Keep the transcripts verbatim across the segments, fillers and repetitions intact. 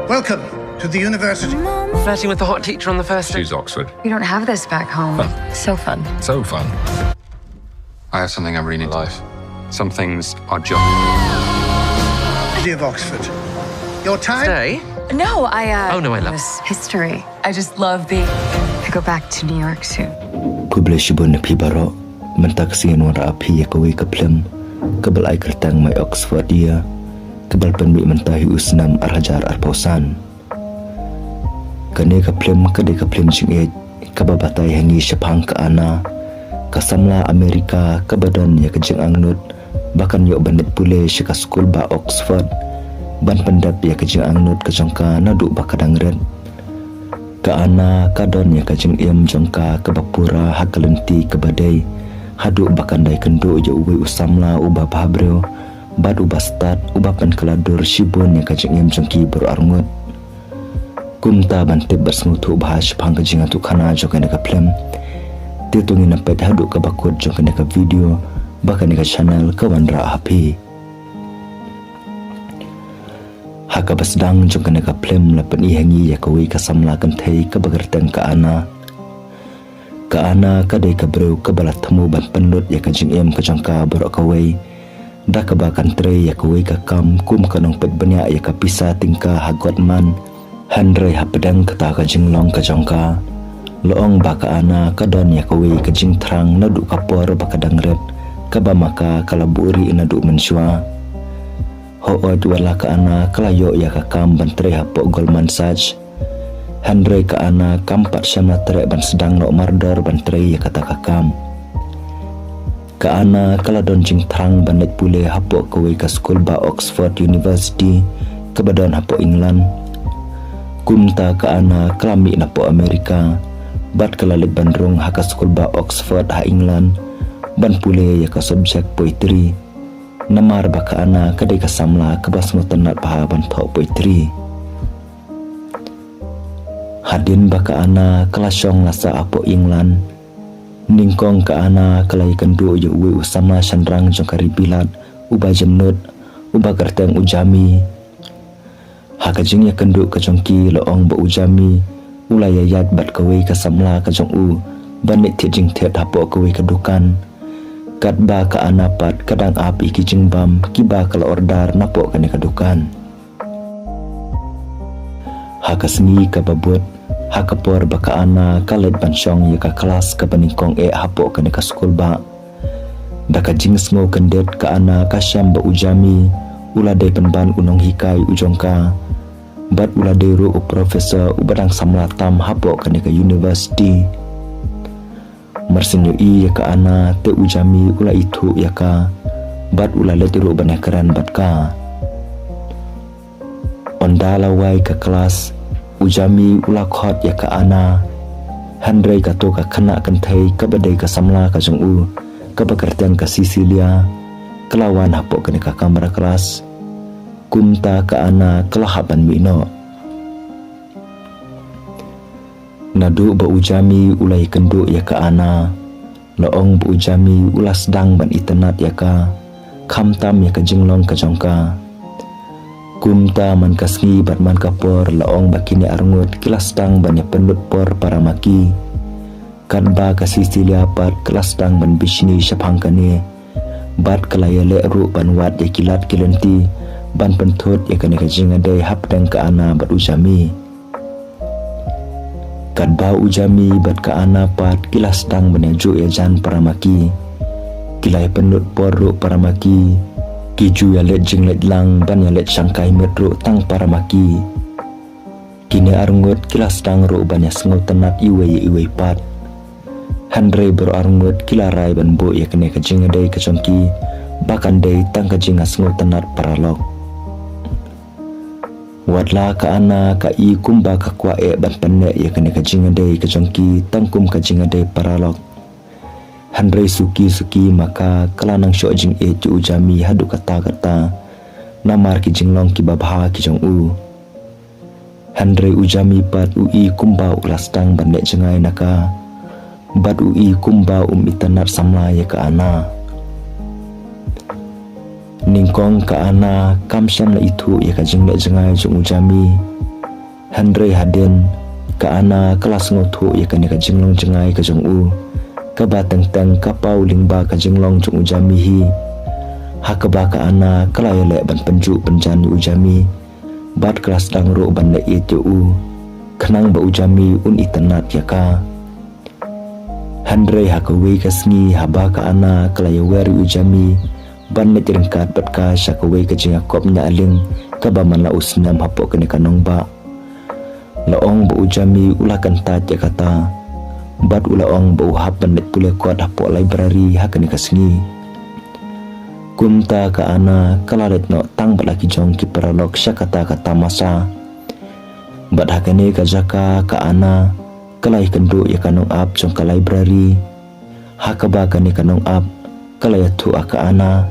Welcome to the university. Flirting with the hot teacher on the first day. Choose Oxford. We don't have this back home. So fun. So fun. I have something I really need. Life. Some things are just. City of Oxford. Your time? Stay. No, I. Uh, Oh, no, I love- This history. I just love being. I go back to New York soon. Khublei shibun na phi baroh. Mynta ka sngi ngan wanrah ïa phi ïa kawei ka film kaba la ai kyrteng My Oxford Year, kaba la pynmih mynta ha u snem ar hajar arphew san. Kane ka film ka dei ka film jingïeit kaba batai ha ngi shaphang ka Anna, ka samla Amerika kaba don ïa ka jingangnud ba kan ïoh ban leit pule sha ka skul bah Oxford ban pyndep ïa ka jingangnud ka jong ka naduh ba ka dang rit. Ka Anna ka don ïa ka jingim jong ka kaba pura ha ka lynti kaba dei, haduh ba kan da ïakynduh ïa uwei u samla uba bhabriew bad uba stad, uba pynkylla dur shibun ïa ka jingim jong ki baroh arngut. Kumta ban tip bad sngewthuh bha shaphang ka jingïathuhkhana jong kane ka film, to ngin ïa peit haduh kaba kut jong kane ka video ba kane ka channel ka wanrah ha phi. Ha kaba sdang jong kane ka film la pyni ha ngi ïa kawei ka samla kynthei kaba kyrteng ka Anna. Ka Anna ka dei ka briew kaba la thmu ban pynlut ïa ka jingim ka jong ka baroh kawei, da kaba kan trei ïa kawei ka kam kum ka nongpeit bniah ïa ka pisa tyngka ha Goldman. Hynrei hapdeng kata ka jinglong ka jong ka, la ong ba ka Anna ka don ïa kawei ka jingthrang naduh ka por ba ka dang rit, kaba ma ka ka la buhrieh naduh mynshuwa. Hooid, wat la ka Anna ka la ïoh ïa ka kam ban trei hapoh Goldman Sachs, hynrei ka Anna kam pat shym la treh ban sdang noh mardor ban trei ïa kata ka kam. Ka Anna ka la don jingthrang ban leit pule hapoh kawei ka skul bah Oxford University kaba don hapoh England. Kumta ka Anna ka la mih napoh Amerika bad ka la leit ban rung ha ka skul bah Oxford ha England ban pule ïa ka subject poetry. Namar ba ka Anna ka dei ka samla kaba sngewtynnat bha ban thoh poetry. Hadien ba ka Anna ka la shong la sah hapoh England, nyngkong ka Anna ka la ïakynduh ïa uwei u samla shynrang jong ka ri Bilat uba jemnud, uba kyrteng u Jamie. Ha ka jingïakynduh ka jong ki la ong ba u Jamie u la ïaid bad kawei ka samla ka jong u ban leit thied jingthied hapoh kawei ka dukan, katba ka Anna pat ka dang ap ïa ki jingbam kiba ka la order napoh kane ka dukan. Ha ka sngi kaba bud, ha ka por ba ka Anna ka leit ban shong ïa ka klas kaba nyngkong eh hapoh kane ka skul bah, da ka jingsngew kyndit ka Anna ka shem ba u Jamie u la dei pynban u nonghikai u jong ka bad u la dei ruh u professor uba dang samla tam hapoh kane ka university. Mar shu ïohi ïa ka Anna te u Jamie u la ithuh ïa ka bad u la leit ruh ban ïakren bad ka. Ynda la wai ka klas, u Jamie u la khot ïa ka Anna. Hynrei kato ka khynnah kynthei kaba dei ka samla ka jong u, kaba kyrteng ka Cecilia, ka la wan hapoh kane ka kamra klas. Kumta ka Anna ka la hap ban mih noh. Naduh ba u Jamie u la ïakynduh ïa ka Anna, la ong ba u Jamie u la sdang ban itynnad ïa ka, khamtam ïa ka jinglong ka jong ka. Kumta man ka sngi bad man ka por la ong ba kine arngut ki la sdang ban ïa pynlut por para ma ki. Katba ka Cecilia pat ka la sdang ban bishni shaphang kane, bad ka la ïaleh ruh ban wad ïa ki lad ki lynti ban pynthut ïa kane ka jingïadei hapdeng ka Anna bad u Jamie. Katba u Jamie bad ka Anna pat ki la sdang ban ïajuh ïajan para ma ki, ki la ïa pynlut por ruh para ma ki. Ki ju ïaleit jingleit lang ban ïaleit shangkai miet ruh tang para ma ki. Kine arngut ki la sdang ruh ban ïa sngewtynnad iwei ïa iwei pat. Hynrei baroh arngut ki la rai ban buh ïa kane ka jingïadei ka jong ki ba kan dei tang ka jingïasngewtynnad paralok. Wat la ka Anna ka i kumba ka kwah eh ban pynneh ïa kane ka jingïadei ka jong ki tang kum ka jingïadei paralok. Hynrei suki suki ma ka ka la nang shoh jingïeit ïa u Jamie haduh katta katta, namar ki jinglong kiba bha ki jong u. Hynrei u Jamie pat u i kumba u la sdang ban leh jngai na ka, bad u i kumba um itynnad samla ïa ka Anna. Nyngkong ka Anna kam shym la ithuh ïa ka jingleh jngai jong u Jamie. Hynrei hadien, ka Anna ka la sngewthuh ïa kane ka jinglong jngai ka jong u, kaba teng teng ka paw lyngba ka jinglong jong u Jami hi. Ha kaba ka Anna ka la ïaleh ban pynjuh pynjan ïa u Jami, bad ka la sdang ruh ban leh ïeit ïa u, khnang ba u Jami un itynnad ïa ka. Hynrei ha kawei ka sngi haba ka Anna ka la ïawer ïa u Jami ban leit ryngkat bad ka sha kawei ka jingïakop ñiah lieng kaba man la u snem hapoh kane ka nongbah, la ong ba u Jami u la kyntait ïa kata, bad u la ong ba u hap ban leit pule kot hapoh library ha kane ka sngi. Kumta ka Anna ka la leit noh tang bad la ki jong ki paralok sha kata ka tamasa. Bad ha kane ka jaka ka Anna ka la ïakynduh ïa ka nongap jong ka library. Ha kaba kane ka nongap ka la ïathuh ha ka Anna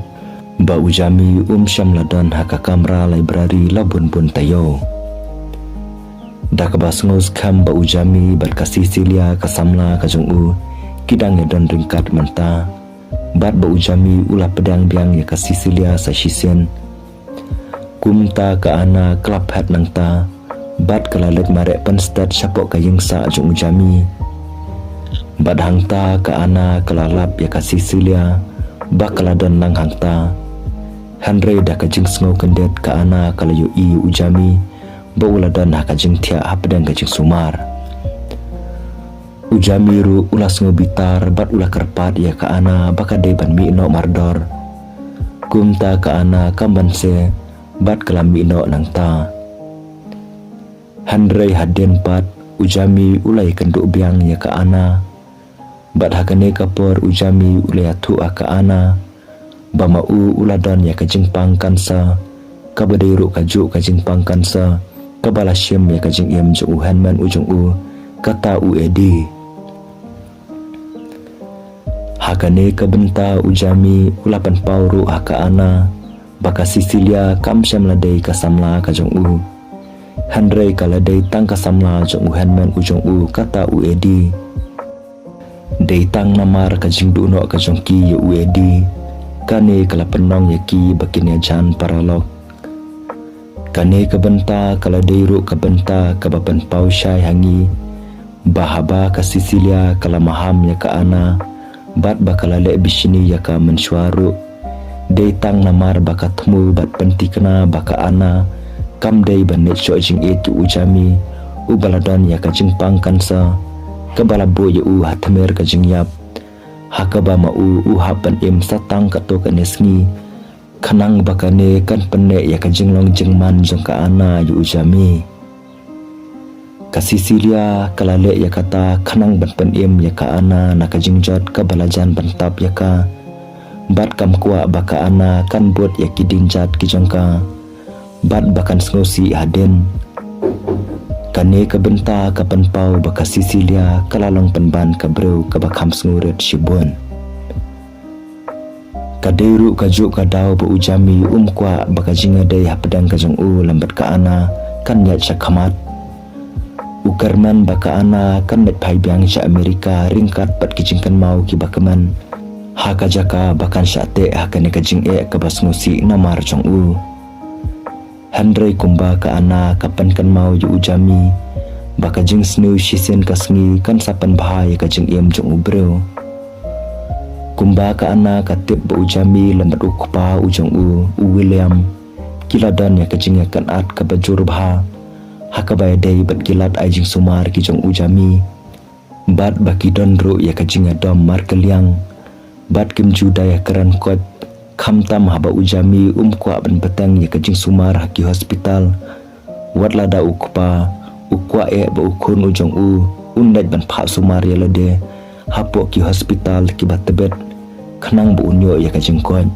ba u Jami um shym la don ha ka kamra library la bun bun taïew. Da kaba sngewskhem ba u Jami bad ka Cecilia ka samla ka jong u ki dang ïadon ryngkat mynta, bad ba u Jami u la pdiang biang ïa ka Cecilia sa shisien. Kumta ka Anna ka la phet nangta, bad ka la leit mareh pynstet shapoh ka ïing sah jong u Jami. Bad hangta ka Anna ka la lap ïa ka Cecilia ba ka la don lang hangta. Hynrei da ka jingsngew kyndit ka Anna ka la ïohi ïa u Jami ba u la don ha ka jingthiah hapdeng ka jingsumar. U Jami ruh u la sngew bitar bad u la kyrpad ïa ka Anna ba ka dei ban mih noh mardor. Kumta ka Anna kam banse bad ka la mih noh nangta. Hynrei hadien pat u Jami u la ïakynduh biang ïa ka Anna. Bad ha kane ka por u Jami u la ïathuh ha ka Anna ba ma u u la don ïa ka jingpang kansa, kaba dei ruh kajuh ka jingpang kansa kaba la shim ïa ka jingim jong u hynmen u jong u, kata u Eddie. Ha kane ka bynta u Jami u la pynpaw ruh ha ka Anna ba ka Cecilia kam shym la dei ka samla ka jong u, hynrei ka la dei tang ka samla jong u hynmen u jong u, kata u Eddie. Dei tang namar ka jingduh noh ka jong ki ïa u Eddie, kane ka la pynlong ïa ki ba kin ïajan paralok. Kane ka bynta ka la dei ruh ka bynta kaba pynpaw shai ha ngi ba haba ka Cecilia ka la maham ïa ka Anna bad ba ka la leh bishni ïa ka mynshuwa ruh, dei tang namar ba ka thmu bad pynthikna ba ka Anna kam dei ban leit shoh jingïeit ïa u Jami, uba la don ïa ka jingpang kansa kaba la buh ïa u ha tmier ka jingïap, ha kaba ma u u hap ban im sa tang katto katne sngi, khnang ba kane kan pynneh ïa ka jinglong jingman jong ka Anna ïa u Jami. Ka Cecilia ka la leh ïa kata khnang ban pynim ïa ka Anna na ka jingjot kaba la jan ban tap ïa ka. Bad kam kwah ba ka Anna kan bud ïa ki dienjat ki jong ka, bad ba kan sngewsih hadien. Kane ka bynta ka pynpaw ba ka Cecilia ka la long pynban ka briew kaba kham sngewrit shibun. Ka dei ruh kajuh ka daw ba u Jami um kwah ba ka jingïadei hapdeng ka jong u lem bad ka Anna kan ïaid sha khmat. U kyrmen ba ka Anna kan leit phai biang sha Amerika ryngkat bad ki jingkynmaw kiba kmen, ha ka jaka ba kan shah teh ha kane ka jingeh kaba sngewsih namar jong u. Hynrei kumba ka Anna ka pynkynmaw ïa u Jami ba ka jingsniew shisien ka sngi kan sa pynbha ïa ka jingim jong u briew. Kumba ka Anna ka tip ba u Jami lem bad u kpa u jong u, u William, ki la don ïa ka jingïakynad kaba jur bha, ha kaba ïadei bad ki lad ai jingsumar ki jong u Jami. Bad ba ki don ruh ïa ka jingïadom markylliang. Bad kim ju da ïakren koit, khamtam haba u Jami um kwah ban bteng ïa ka jingsumar ha ki hospital. Wat lada u kpa u kwah eh ba u khun u jong u un leit ban phah sumar ïa lade hapoh ki hospital kiba tbit, khnang ba un ïoh ïa ka jingkoit.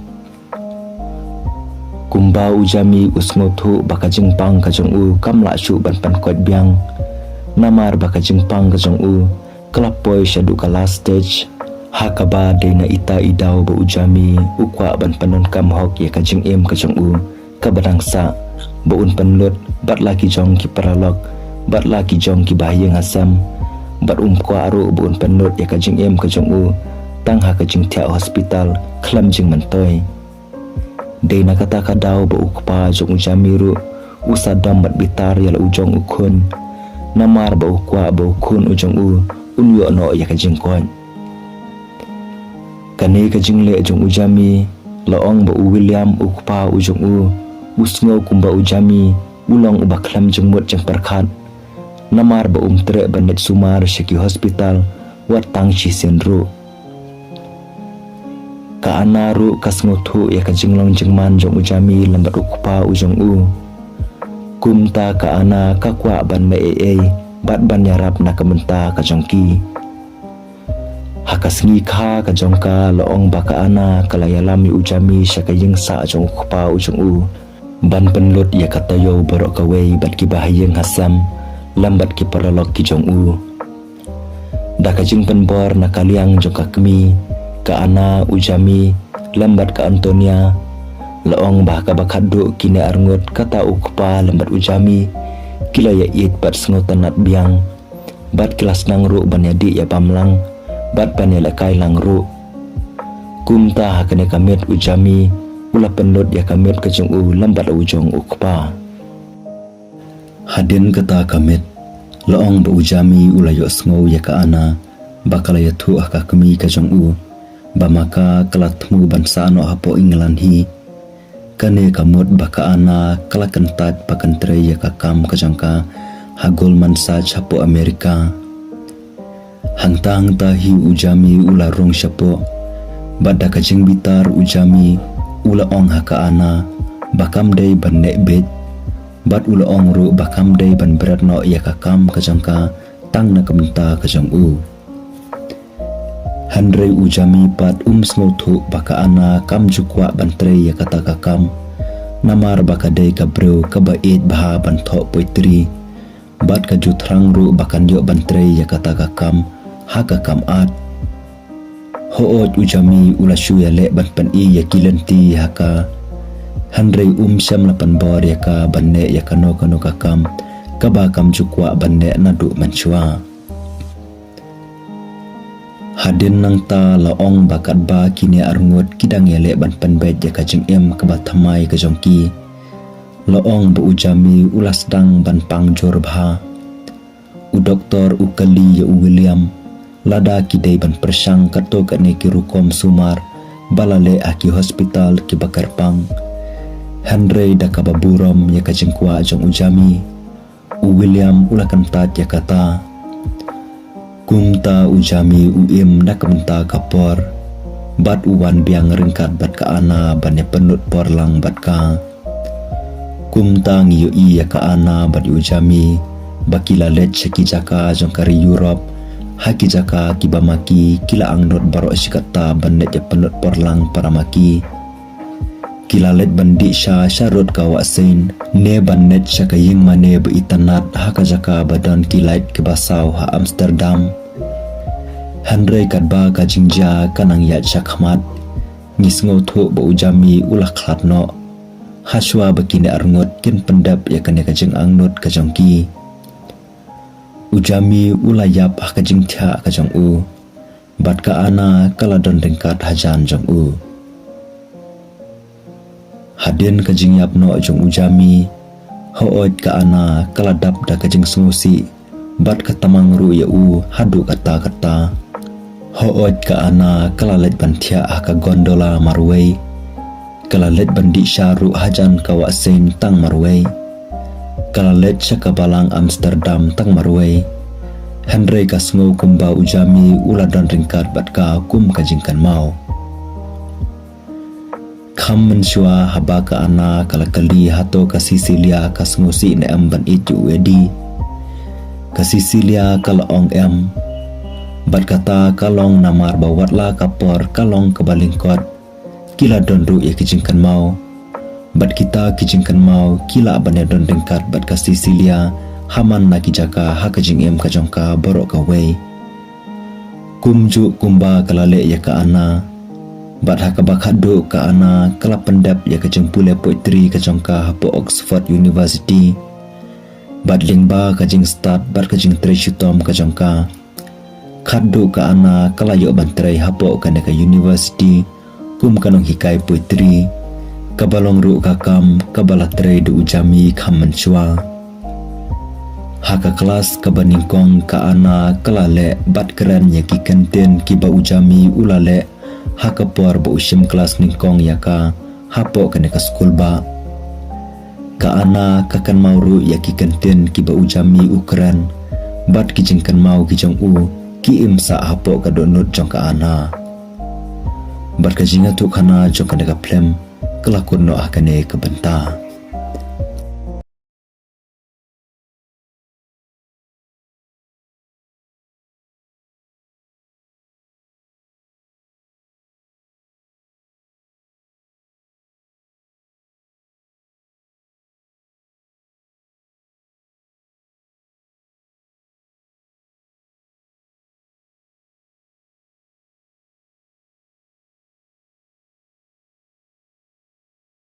Kumba u Jami u sngewthuh ba ka jingpang ka jong u kam lah shuh ban pynkoit biang, namar ba ka jingpang ka jong u ka la poi shaduh ka last stage, ha kaba dei na ita i daw ba u Jami u kwah ban pyndonkam hok ïa ka jingim ka jong u kaba dang sah, ba un pynlut bad la ki jong ki paralok bad la ki jong ki bahaïing hasem, bad um kwah ruh ba un pynlut ïa ka jingim ka jong u tang ha ka jingthiah hospital khlem jingmyntoi. Dei na kata ka daw ba u kpa jong u Jami ruh u sa dom bad bitar ïa la u jong u khun. Namar ba u kwah ba u khun u jong u un ïoh noh ïa ka jingkoit. Kane ka jingleh jong u Jami, la ong ba u William u kpa u jong u, u sngew kumba u Jami u long uba khlem jingmut jingpyrkhat. Namar ba um treh ban leit sumar sha ki hospital wat tang shisien ruh. Ka Ana ruh ka sngewthuh ïa ka jinglong jingman jong u Jami lem bad u kpa u jong u. Kumta ka Ana ka kwah ban leh ei ei bad ban ïarap na ka bynta ka jong ki. Ha ka sngi kha ka jong ka, la ong ba ka Ana ka la ïalam ïa u Jami sha ka ïing sah jong u kpa u jong u ban pynlut ïa ka taïew baroh kawei bad ki bahaïing hasem lem bad ki paralok ki jong u. Da ka jingpynbor na ka liang jong ka kmie, ka Ana, u Jami lem bad ka Antonia, la ong ba ha kaba khatduh kine arngut, kata u kpa lem bad u Jami, ki la ïaieit bad sngewtynnat biang bad ki la sdang ruh ban ïadih ïabam lang bad ban ïalehkai lang ruh. Kumta ha kane ka miet u Jami u la pynlut ïa ka miet ka jong u lem bad u jong u kpa. Hadien kata ka miet, la ong ba u Jami u la ïohsngew ïa ka Ana ba ka la ïathuh ha ka kmie ka jong u ba ma ka ka la thmu ban sah noh hapoh England hi. Kane ka mut ba ka Ana ka la kyntait ba kan trei ïa ka kam ka jong ka ha Goldman Sachs hapoh America. Hangta hangta hi u Jami u la rung shapoh. Bad da ka jingbitar u Jami u la ong ha ka Ana ba kam dei ban neh beit. Bad u la ong ruh ba kam dei ban bret noh ïa ka kam ka jong ka tang na ka bynta ka jong u. Hynrei u Jami pat um sngewthuh ba ka Ana kam ju kwah ban trei ïa kata ka kam. Namar ba ka dei ka briew kaba ïeit bha ban thoh poetry. Bad ka ju thrang ruh ba kan ïoh ban trei ïa kata ka kam ha ka kam art. Hooid u Jami u la shu ïaleh ban pyni ïa ki lynti ha ka. Hynrei um shym la pynbor ïa ka ban neh ïa kano kano ka kam kaba kam ju kwah ban neh naduh mynshuwa. Hadien nangta la ong ba katba kine arngut ki dang ïaleh ban pynbeit ïa ka jingim kaba thymmai ka jong ki, la ong ba u Jami u la sdang ban pang jur bha. U doktor u kylli ïa u William lada ki dei ban pyrshang katto katne ki rukom sumar ba la leh ha ki hospital kiba kyrpang. Hynrei da kaba burom ïa ka jingkwah jong u Jami, u William u la kyntait ïa kata. Kumta u Jami u im na ka bynta ka por bad u wan biang ryngkat bad ka Ana ban ïa pynlut por lang bad ka. Kumta ngi ïohi ïa ka Ana bad u Jami ba ki la leit sha ki jaka jong ka ri Europe, ha ki jaka kiba ma ki ki la angnud baroh shi katta ban leit ïa pynlut por lang para ma ki. Ki la leit ban dih sha sharud ka wah sien ne ban leit sha ka ïing mane ba itynnat ha ka jaka ba don ki lait kiba saw ha Amsterdam. Hynrei katba ka jingjia ka nang ïaid shakhmat, ngi sngewthuh ba u Jami u la khlad noh. Hashwa ba kine arngut kin pyndep ïa kane ka jingangnud ka jong ki, u Jami u la ïap ha ka jingthiah ka jong u. Bad ka Ana ka la don ryngkat hajan jong u. Hadien ka jingïap noh jong u Jami, hooid ka Ana ka la dap da ka jingsngewsih bad ka tymmen ruh ïa u haduh katta katta. Hooid ka Ana ka la leit ban thiah ha ka gondola marwei. Ka la leit ban dih sha ruh hajan ka wah sien tang marwei. Ka la leit sha ka balang Amsterdam tang marwei. Hynrei ka sngew kumba u Jami u la don ryngkat bad ka kum ka jingkynmaw. Kham mynshuwa haba ka Ana ka la kylli hato ka Cecilia ka sngewsih ne em ban ïeit ïa u Eddie. Ka Cecilia ka la ong em. Bad kata ka long namar ba watla ka por ka long kaba lyngkot, ki la don ruh ïa ki jingkynmaw. Bad kita ki jingkynmaw ki lah ban ïa don ryngkat bad ka Cecilia ha man la ki jaka ha ka jingim ka jong ka baroh kawei. Kumjuh kumba ka la leh ïa ka Ana. Bad ha kaba khatduh ka Ana ka la pyndep ïa ka jingpule poetry ka jong ka hapoh Oxford University. Bad lyngba ka jingstad bad ka jingtrei shitom ka jong ka, khatduh ka Ana ka la ïoh ban trei hapoh kane ka university kum ka nonghikai poetry. Kaba long ruh ka kam kaba la trei da u Jami kham mynshuwa. Ha ka klas kaba nyngkong ka Ana ka la leh bad kren ïa ki kyntien kiba u Jami u la leh ha ka por ba u shim klas nyngkong ïa ka hapoh kane ka skul bah. Ka Ana ka kynmaw ruh ïa ki kyntien kiba u Jami u kren bad ki jingkynmaw ki jong u ki im sah hapoh ka dohnud jong ka Ana. Bad ka jingïathuh khana jong kane ka film ka la kut noh ha kane ka bynta.